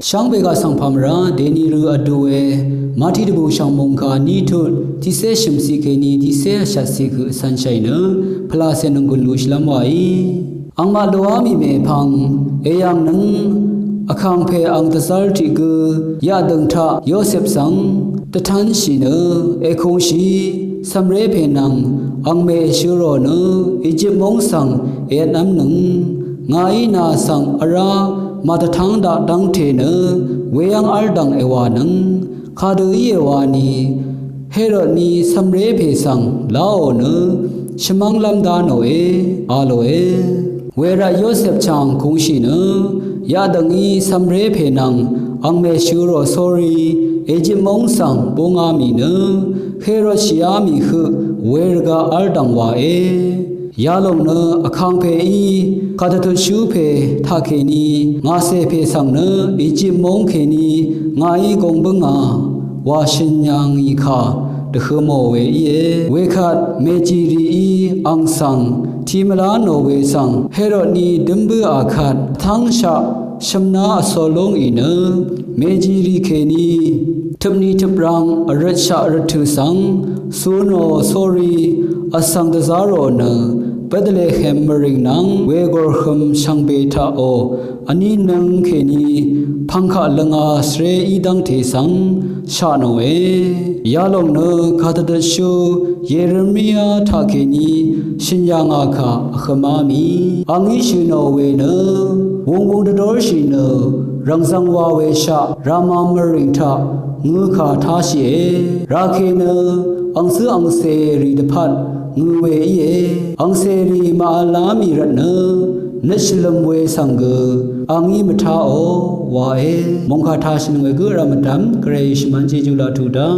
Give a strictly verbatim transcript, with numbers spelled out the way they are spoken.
Shvngbe gaq svng pà mvrá dèni rø vdu we Mati dvbù shv̀ng mòngkà ní tut tiqcé shø̀mciq kèní tiqcé vshvtciq høq vcv̄nshàì nø pvlacè nònggùn lushìlv́m wàí. Angmaq loá mì mèpvng èyv̀ngnøng vkàngpè ang dvzv́r tiq gø yaqdø̀ng taq Yosep svng dvtv́nshì nø èkungshì cv̀mré pè nvng angmè èshø rò nø Ejip móng svng èvtnv́mnøng ngàí nà svng vrá màdvtv́ng daq dv́ngte nø weyv́ng v́l dv̀ng èwànøng kadø íe wani Herod ní cv̀mré pè svng láò nø shvmv́nglv́m dá nòe a lòe. Wervt Yosep chàng kungshì nø yaqdø̀ngí cv̀mré pè nvng angmè shø rò sórí Ejip móng svng búngá mì nø Herod shìá mì høq wervgaq v́l dv̀ng wàe. Yalòng nø vkàngpèí kàdvtutshú pè taqkèní ngàcè pè svng nø Ejip móng kèní ngàí gong bǿngà wa shø̀n yà ngì kà dvhø̄ mò we íe. Wekvt mèjì rìí ang svng tiq mvlá nò we svng Herod ní dǿm bǿà kvt vtv́ngshaq shvmná vso lúngì nø mèjì rì kèní tøpni tøprang vrøtshaq rvtø̀ svng cu nò sórí vsvng dvzá rò nø Betlehem mvrìng nvng wegòrhøm shvngbe taqò vní nøng kèní pv̀ngkaq lvngā svré í dv́ngte svng shaq nòe. Yalòng nø kàdvdvtshú Yeremia taqkèní shø̀n yà ngà kà vhømá mì angí shø̀ nò we nø wūngwūng dvdórshì nø rv̀ngzv̄ng wa we shaq Rama mvrìng taq ngø̄ kà táshìe. Rakè nø angcǿ angcèrì dvpvt ngø̄ we íe. Angcèrì màvlá mì rvtnø nøt shvløm we svng gø angí mvtáò wae. Mòngkà tashø̀n we gǿ vrv̀m vdv̀m Gvray shvmv́n jejú laq tuq dá.